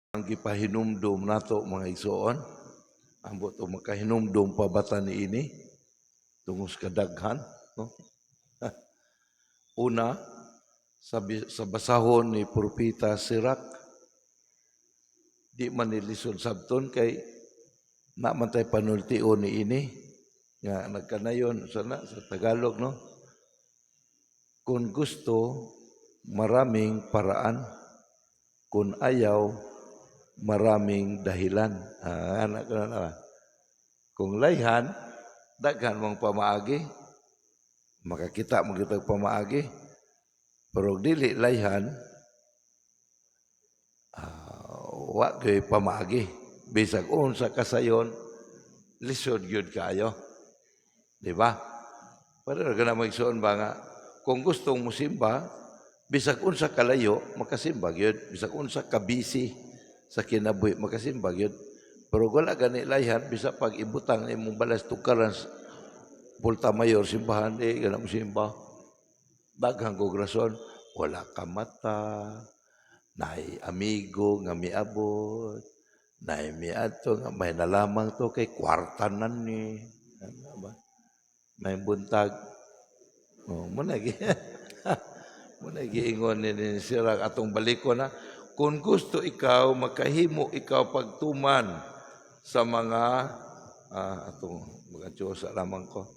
Ang gipahinumdum nato, mga igsoon, ambot og makahinumdum pa bata niini tungod sa kadaghan, no? Una, sa basahon ni Propeta Sirach, di man ni lisod sabton kay na man tay panultion niini nga nagkanayon sa na sa Tagalog, no? Kung gusto, maraming paraan. Kung ayaw, maraming dahilan. Ah, anak ko na. Kung layhan, daghan mong pamaagi. Makakita mo kita pamaagi. Pero dili layhan, wa kay pamaagi. Bisag unsa kasayon, lisod gyud kaayo. Di ba? Pero kana magsuon ba nga kung gustong musimba, bisag unsa kalayo, makasimba gyud. Bisag unsa ka busy sa kinabuhi, makasimba gyud. Pero wala gani layhan, bisag pag ibutang imong balas tukaran Pulta Mayor simbahan, eh, gana mo simba. Daghang kog rason, wala ka mata, naay amigo nga miabot, naay miadto nga may nalamang to kay kwarta na ni. Ano ba? May buntag. Oh, mo na giingon ni Sirach, atong baliko na, kung gusto ikaw, makahimo ikaw pagtuman sa mga atong mga Diyosa lamang ko.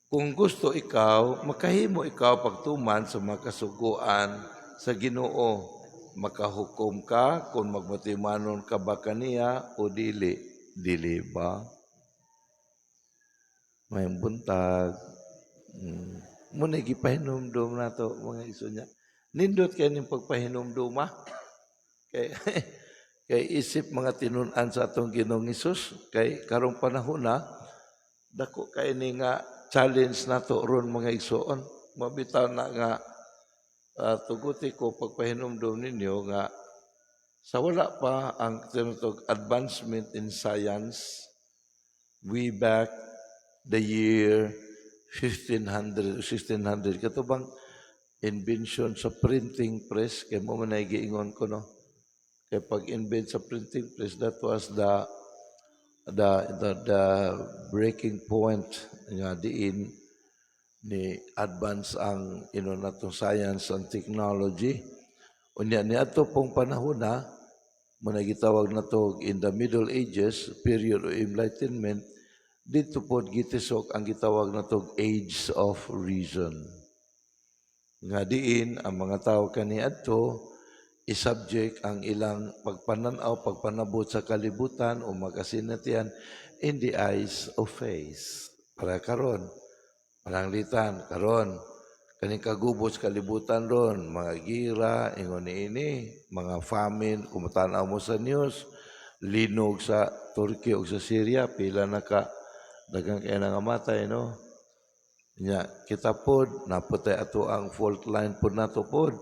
Kung gusto ikaw, makahimo ikaw pagtuman sa mga kasuguan sa Ginoo. Makahukom ka kung magmatimanon ka ba kaniya o dili. Dili ba? May buntag. Muna gipahinumdum nato, mga igsoon niya. Nindot kay ning pagpahinumdum, ah. Kay isip mga tinun-an sa atong Ginoong Hesus, kay karong panahon na dako kay ni nga challenge nato ron, mga igsoon. Mabitaw na nga tuguti ko pagpahinumdum ninyo nga sa wala pa ang tinutog advancement in science way back the year 1500 1600, kato bang invention sa printing press, kay mo man ay giingon ko, no? Kay pag invent sa printing press, that was the breaking point nga diin ni advance ang ino natong science and technology. Unya niadto pong panahon na mo na gitawag nato in the Middle Ages, period of enlightenment, dito pod gitisok ang gitawag nato Age of Reason nga diin ang mga tao kaniadto i-subject ang ilang pagpananaw, pagpanabot sa kalibutan o makasinatian in the eyes of faith. Para karon, pananglitan, karon, kaning kagubot sa kalibutan ron, mga gira, ingon ni ini, mga famine, kung matanaw mo sa news, linog sa Turkey o sa Syria, pila na ka daghang kay nangamatay, no? Nya, kita pod, naputay ato ang fault line pod nato pod.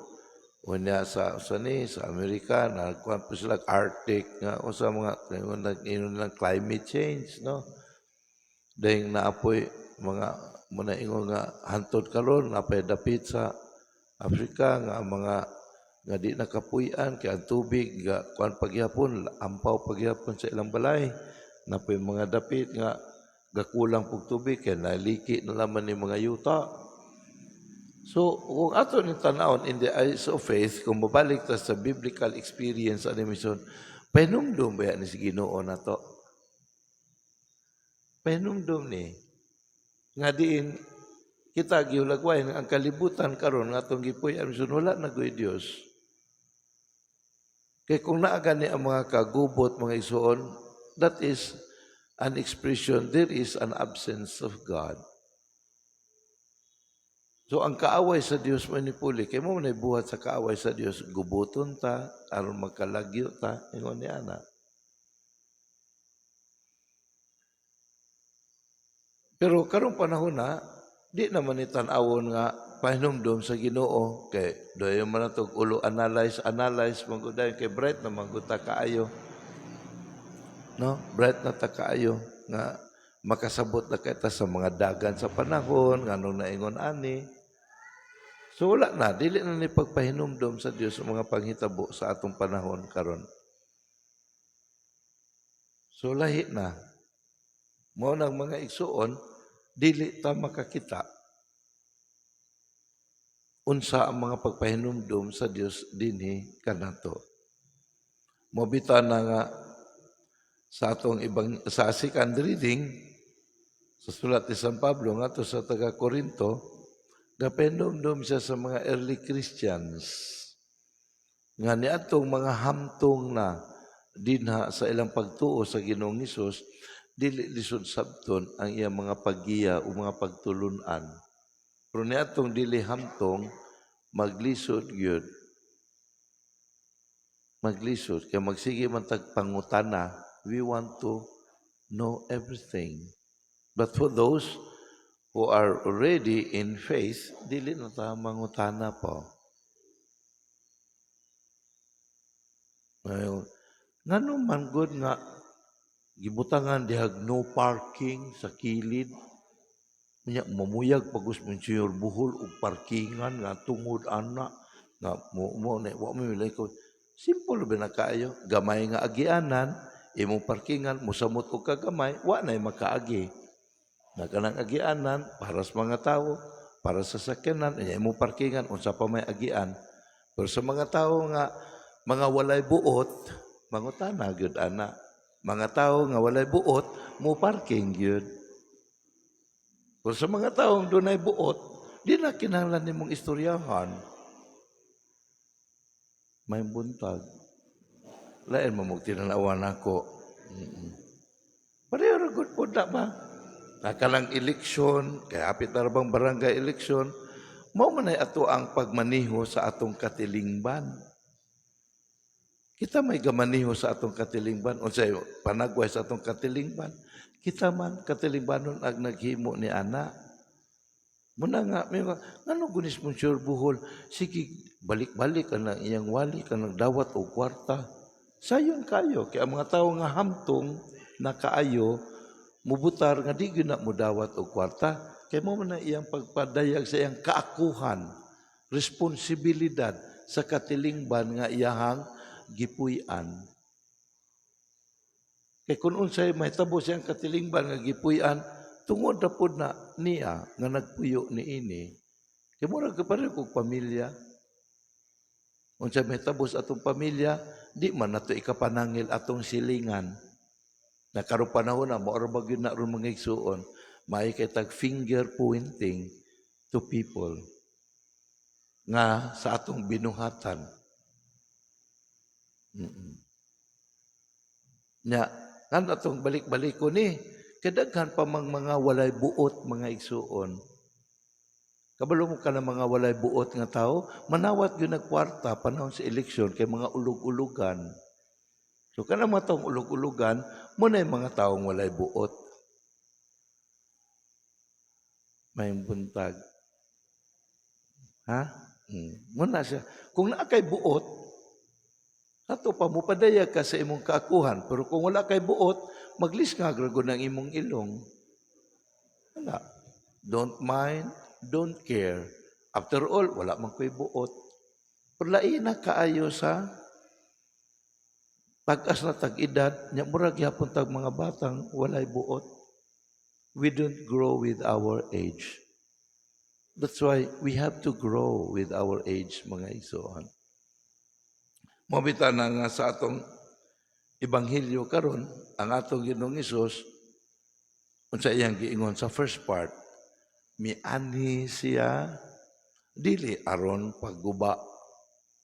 Unya sa ni sa Amerika nagkuan po sila Arctic nga usa mga ingon ingon lang climate change, no? Dahil naapoy mga muna ingon nga hantod karon napay dapit sa Afrika nga ang mga nga di nakapuy-an kay ang tubig ga kuan pagyapon, ampaw pagyapon sa ilang balay. Napoy mga dapit nga gakulang pug tubig kay naliki na laman ni mga yuta. So, kung ato ni tanawon in the eyes of faith, kung mabalik ta sa biblical experience ani mission, pahinumdum ba ni si Ginoo nato? Pahinumdum ni nga diin kita gihulagway ang kalibutan karon nga atong gipuy-an mission, wala na goy Dios. Kay kung naa gani ang mga kagubot, mga igsoon, that is an expression there is an absence of God. So ang kaaway sa Dios manipuli kay mo man buhat sa kaaway sa Dios, gubuton ta aron magkalagyo ta, ingon ni ana. Pero karong panahon na di naman ni tan-awon nga pahinumdom sa Ginoo kay doyo man natog ulo analyze analyze man gud kay bright na man gud ta kaayo. No? Bright na ta kaayo nga makasabot na kita sa mga dagan sa panahon nganong naingon ani. So wala na, dili na ni pagpahinumdom sa Dios ang mga panghitabo sa atong panahon karon. So lahi na. Mao nang, mga igsuon, dili ta makakita unsa ang mga pagpahinumdom sa Dios dinhi kanato. Mao bitaw na nga sa atong ibang sa second reading sa sulat ni San Pablo ngadto sa taga Korinto, gapahinumdom siya sa mga early Christians nga niadtong mga hamtong na dinha sa ilang pagtuo sa Ginoong Hesus, dili lisod sabton ang iyang mga paggiya o mga pagtulunan. Pero niadtong dili hamtong, maglisod gyud. Maglisod kay magsige man tag pangutana, we want to know everything. But for those who are already in faith, dili na ta mangutana po. Ngayon, ngano man gud nga gibutangan dihag no parking sa kilid? Nya mamuyag pag us Monsignor Buhol og parkingan nga tungod ana nga mo mo na wa mo milay ko. Simple ba na kaayo, gamay nga agianan, imong parkingan mosamot og kagamay, wa nay makaagi na kanang agianan para sa mga tawo, para sa sakyanan. Nya imong parkingan, unsa pa may agian. Pero sa mga tawo nga mga walay buot, mangutana gyud ana. Mga tawo nga walay buot, mo parking gyud. Pero sa mga taong dunay buot, di na kinahanglan nimong istoryahan. May buntag. Lain mo mo tinanawan ako. Pareho ra gud po na ba? Nakalang eleksyon, kaya hapit na ra bang barangay eleksyon, mao man ay ato ang pagmaniho sa atong katilingban. Kita may gamaniho sa atong katilingban, unsay panagway sa atong katilingban. Kita man katilingbanon ag naghimo ni ana. Muna nga, may mga, ngano gunis Monsieur Buhol, sige, balik-balik ka ng iyang wali, ka ng dawat o kwarta. Sayon kayo, kaya ang mga tao nga hamtong na kaayo, mubutar nga di gyud na mudawat og kwarta, kay mo man na iyang pagpadayag sa iyang kaakuhan, responsibilidad sa katilingban nga iyahang gipuy-an. Kay kung unsay mahitabo siyang katilingban nga gipuy-an, tungod na pod na niya nga nagpuyo niini. Kay murag ka pareho kog pamilya. Unsay mahitabo sa atong pamilya, di man nato ikapanangil atong silingan. Na karong panahon na mao ra ba gyud na ron, mga igsuon, may kay tag finger pointing to people nga sa atong binuhatan. Nya, ngan atong balik-balik ko ni, kadaghan pa mang mga walay buot, mga igsuon. Kabalo mo ka ng mga walay buot nga tao, manawat gyud nagkwarta panahon sa eleksyon kay mga ulog-ulugan. So kanang mga taong ulog-ulugan, mo na yung mga taong walay buot. May buntag. Ha? Muna siya. Kung naa kay buot, ato pa mo padayag ka sa imong kaakuhan. Pero kung wala kay buot, maglisngag ra gud ang imong ilong. Wala. Don't mind, don't care. After all, wala man ko'y buot. Pero lain na kaayo sa tag-as na tag-edad, nya murag gyapon tag mga batang walay buot. We don't grow with our age. That's why we have to grow with our age, mga igsoon. Mao bitaw na nga sa atong ebanghelyo karon, ang atong Ginoong Hesus, unsa iyang giingon sa first part, mianhi siya dili aron pagguba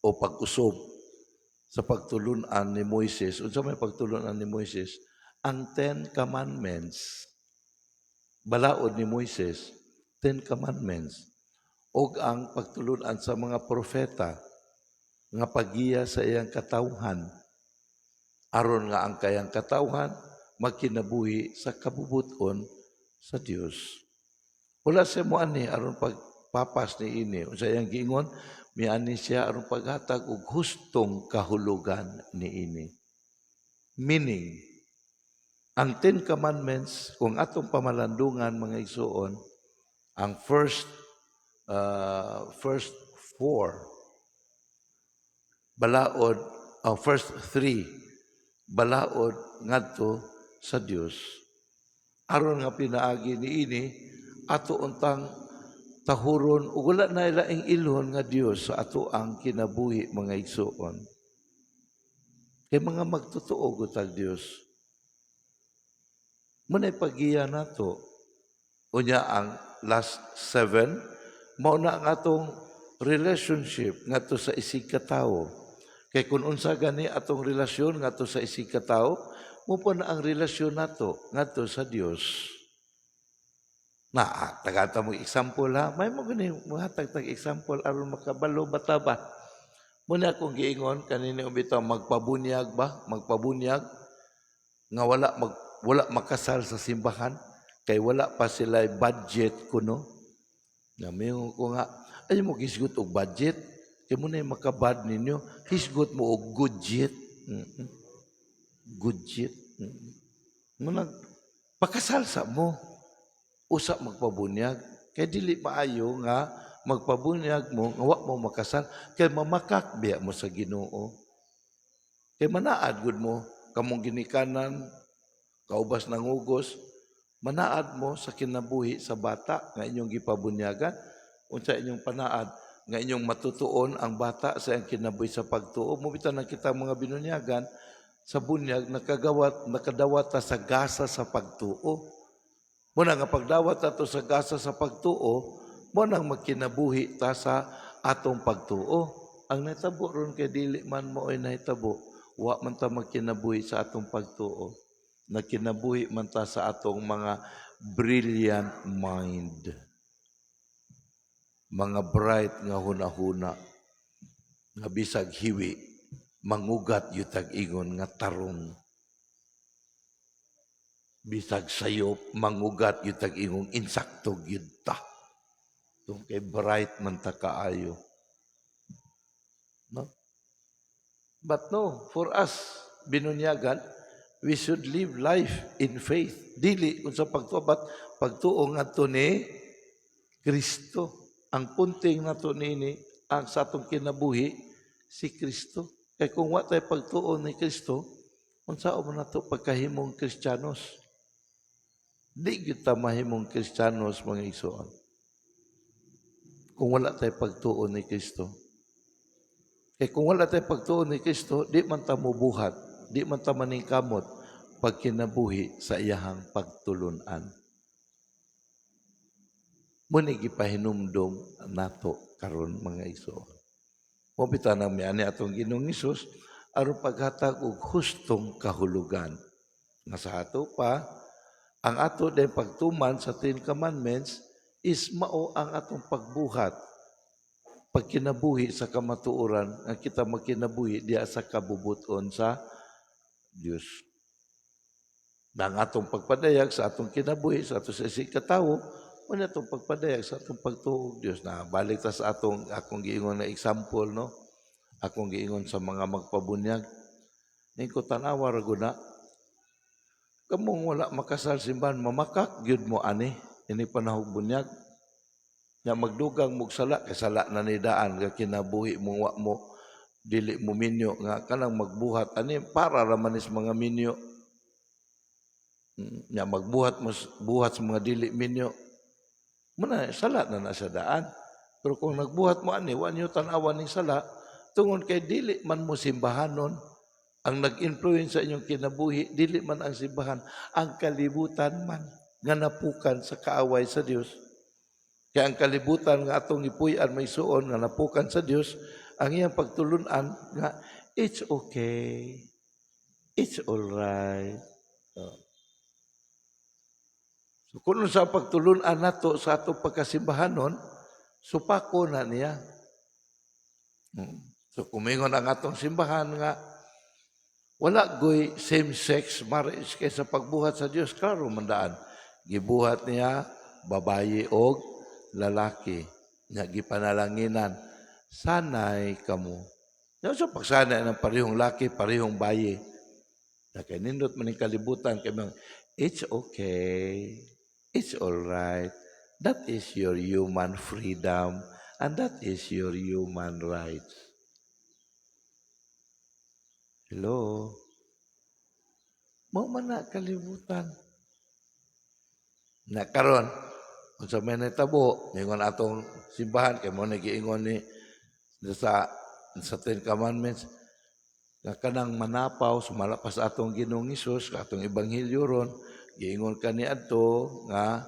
o pag-usob sa pagtulunan ni Moises. Unsa may pagtulunan ni Moises? Ang Ten Commandments. Balaod ni Moises, Ten Commandments. Og ang pagtulunan sa mga propeta nga pagiya sa iyang katawhan aron nga ang kayang katawhan magkinabuhi sa kabubuton sa Dios. Wala siya mo ani aron pagpapas ni ini. Unsa iyang giingon? Miani siya aron paghatag og hustong kahulugan ni ini. Meaning, ang Ten Commandments, kung atong pamalandungan, mga igsuon, ang first first four balaod, first three balaod ngadto sa Dios, aron nga pinaagi niini ato untang tahuron ug wala na laing ilhon nga Dios sa ato ang kinabuhi, mga igsuon, kay mga magtotoo gud tag Dios. Muna'y paggiya nato. Unya ang last seven, mao na ang atong relationship ngadto sa isig katawo. Kay kung unsa gani atong relasyon ngadto sa isig katawo, mao po na ang relasyon nato ngadto sa Dios. Na, tagata mo example ha, may mo gani muhatag tag example aron makabalo bata ba. Muna akong giingon kanini bitaw magpabunyag ba, magpabunyag nga wala makasal sa simbahan kay wala pa sila budget kuno. Nga mingon ko nga, ay mo hisgot og budget kay mo na makabad ninyo, hisgot mo og budget. Budget. Muna pakasal sa mo usa magpabunyag kay dili maayo nga magpabunyag mo nga wa mo makasal kay mamakak biya mo sa Ginoo, kay manaad gud mo kamong ginikanan kaubas nangugos, manaad mo sa kinabuhi sa bata nga inyong gipabunyagan. Unsa inyong panaad nga inyong matutuon ang bata sa iyang kinabuhi sa pagtuo mo? Bitaw nang kita mga binunyagan sa bunyag nakagawat, nakadawat ta sa gasa sa pagtuo. Muna nga pagdawat ato sa gasa sa pagtuo, mo nang magkinabuhi ta sa atong pagtuo. Ang nahitabo ron kay dili man mo ay nahitabo, wa man ta magkinabuhi sa atong pagtuo. Nagkinabuhi man ta sa atong mga brilliant mind. Mga bright nga hunahuna nga bisag hiwi mangugat yutag ingon nga tarong, bisag sayop mangugat yutag ingong insakto gyud ta tung kay bright man ta kaayo, no? But no, for us binunyagan, we should live life in faith, dili kung sa pagtuo but pagtuo ngadto ni Kristo. Ang punting nato niini ang sa atong kinabuhi si Kristo, kay kung wa tay pagtuo ni Kristo, unsa man nato pagkahimong Kristiyanos? Di gyud ta mahimong Kristiyanos, mga igsoon, kung wala tay pagtuo ni Kristo. Kay kung wala tay pagtuo ni Kristo, di man ta mubuhat, di man ta maningkamot pagkinabuhi sa iyahang pagtulunan. Muni gipahinumdom nato karon, mga igsoon. Mo bitaw nang miani atong Ginoong Hesus aron paghatag og hustong kahulugan. Nga sa ato pa, ang ato din pagtuman sa Ten Commandments is mao ang atong pagbuhat pagkinabuhi sa kamatuoran nga kita magkinabuhi diya sa kabubuton sa Dios. Na ang atong pagpadayag sa atong kinabuhi sa atong sa isig katawo, mo atong pagpadayag sa atong pagtuo og Dios. Na balik ta sa atong akong giingon na example, no? Akong giingon sa mga magpabunyag. Ning ko tanawa ra gud na kamong wala makasal simbahan, mamakak gyud mo ani ini panahog bunyag. Nya magdugang mo sala kay sala na ni daan nga kinabuhi mo, wa mo dili mo minyo nga kanang magbuhat ani para ra man is mga minyo. Nya magbuhat mo buhat sa mga dili minyo. Muna sala na na sa daan. Pero kung nagbuhat mo ani, wa niyo tan-awan ning sala tungod kay dili man mo simbahanon. Ang nag-influence sa inyong kinabuhi dili man ang simbahan, ang kalibutan man nga napukan sa kaaway sa Dios. Kaya ang kalibutan nga atong gipuy-an may suon nga napukan sa Dios, ang iyang pagtulunan nga it's okay. It's all right. Oh. So kung sa pagtulunan nato sa atong pagkasimbahanon, supako na niya. So kumingon ang atong simbahan nga wala goy same-sex marriage kaysa pagbuhat sa Dios, klaro man daan. Gibuhat niya babayi og lalaki. Nya gipanalanginan, sanay kamo. Nya sa pagsanay ng parehong laki, parehong bayi. Na kay nindot man ning kalibutan kay mga, it's okay. It's all right. That is your human freedom and that is your human rights. Hello? Mao man na kalibutan. Na karon, unsa may nahitabo, ningon atong simbahan kay mao na giingon ni sa Ten Commandments nga kanang manapaw sumala pa sa atong Ginoong Hesus, atong ebanghelyo ron, giingon kani adto nga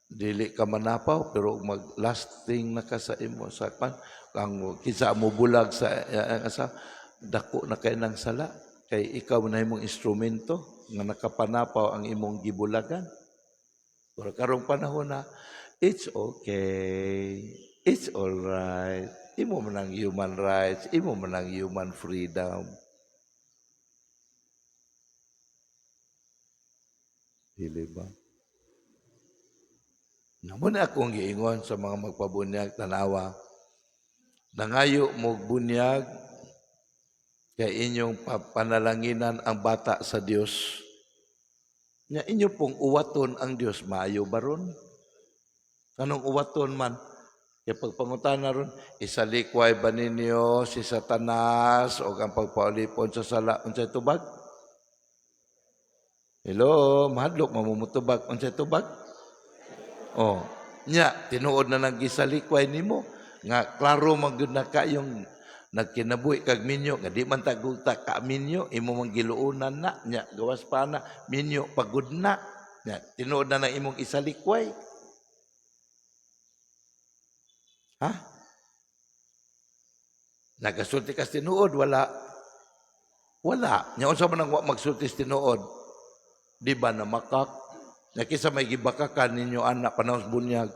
dili ka manapaw, pero mag-lasting na ka sa imo sa pan ang kinsa mo bulag sa dako na kay nang sala, kay ikaw na imong instrumento nga nakapanapaw ang imong gibulagan. Pero karong panahon na, it's okay, it's all right, imo man ang human rights, imo man ang human freedom. Dili ba? Mao na akong giingon sa mga magpabunyag, tanawa. Nangayo mo bunyag kay inyong panalanginan ang bata sa Dios. Nya inyo pong uwaton ang Dios, maayo ba ron? Anong uwaton man? Kay pagpangutana ron, isalikway ba ninyo si Satanas o ang pagpaulipon sa sala, unsay tubag? Hello, mahadlok mamumutubag, unsay tubag? Oh, nya tinuod na nang gisalikway nimo nga klaro man gyud na kayong nagkinabuhi kag minyo nga di man tagulta ka minyo, imo man giluonan na, nya gawas pa na minyo pagod na, nya tinuod na nang imong isalikway. Ha, nagasulti kas tinuod? Wala, wala. Nya unsa man ang wa magsulti sa tinuod? Di ba na makak? Nya kinsa may gibakakan ninyo anak panahon sa bunyag?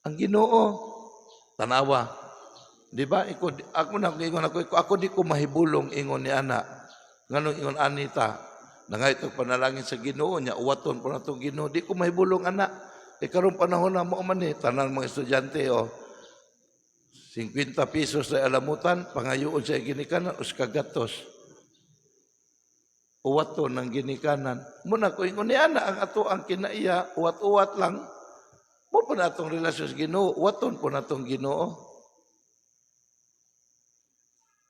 Ang Ginoo. Tanawa. Di ba? Iko, ako na ingon ako, iko, ako di ko mahibulong ingon ni ana. Nganong ingon anita? Nangayto panalangin sa Ginoo nya uwaton po natong Ginoo. Di ko mahibulong ana. E karong panahon na mao man ni tanan mga estudyante, oh. 50 pesos sa alamutan, pangayoon sa ginikanan, us kagatos. Uwaton ng ginikanan. Muna ko ingon ni ana ang ato ang kinaiya, uwat-uwat lang. Mao po na atong relasyon sa Ginoo, uwaton po natong Ginoo.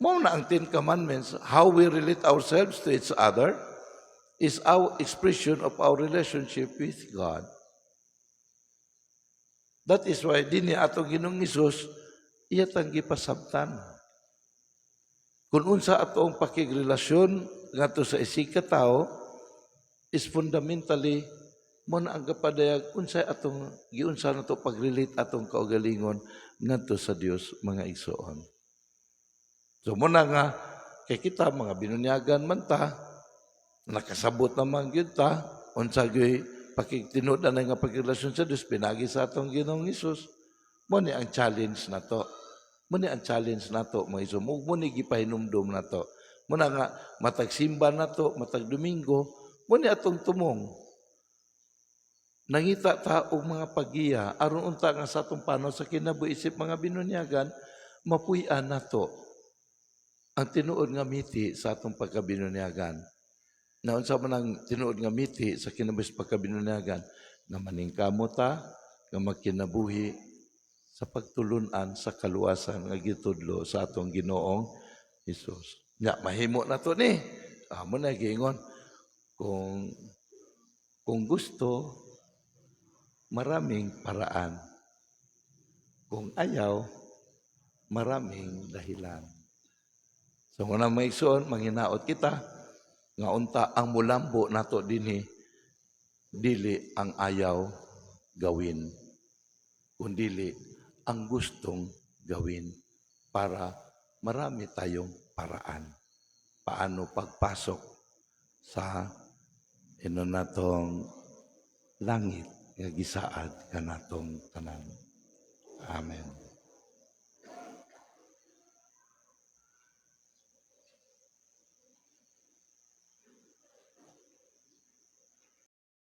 Mao na ang Ten Commandments, how we relate ourselves to each other is our expression of our relationship with God. That is why dinhi atong Ginoong Hesus iya tang gipasabtan. Kung unsa atong pakigrelasyon ngadto sa isig ka tawo is fundamentally mao na ang gapadayag unsay atong giunsa nato pag-relate atong kaugalingon ngadto sa Dios, mga igsoon. So mao na nga kay kita mga binunyagan man ta, nakasabot naman gyud ta unsa gyud pakigtinud na nga pagrelasyon sa Dios pinagi sa atong Ginoong Hesus. Mao ni ang challenge nato. Mao ni ang challenge nato, mga igsoon. Mao ni gipahinumdom nato. Mao na nga matag simba nato, matag Domingo, mao ni atong tumong. Nangita ta og mga pagiya aron unta nga sa atong panaw sa kinabuhi isip mga binunyagan, mapuy-an nato ang tinuod nga miti sa atong pagkabinunyagan. Na unsa man ang tinuod nga miti sa kinabuhi sa pagkabinunyagan? Nga maningkamot ta nga magkinabuhi sa pagtulunan sa kaluwasan nga gitudlo sa atong Ginoong Hesus. Nya mahimo na to ni. Amo na giingon kung gusto, maraming paraan. Kung ayaw, maraming dahilan. So muna, mga igsoon, manghinaot kita nga unta ang mulambo nato dinhi dili ang ayaw gawin, kundili ang gustong gawin para marami tayong paraan paano pagpasok sa ino natong langit nga gisaad kanatong tanan. Amen.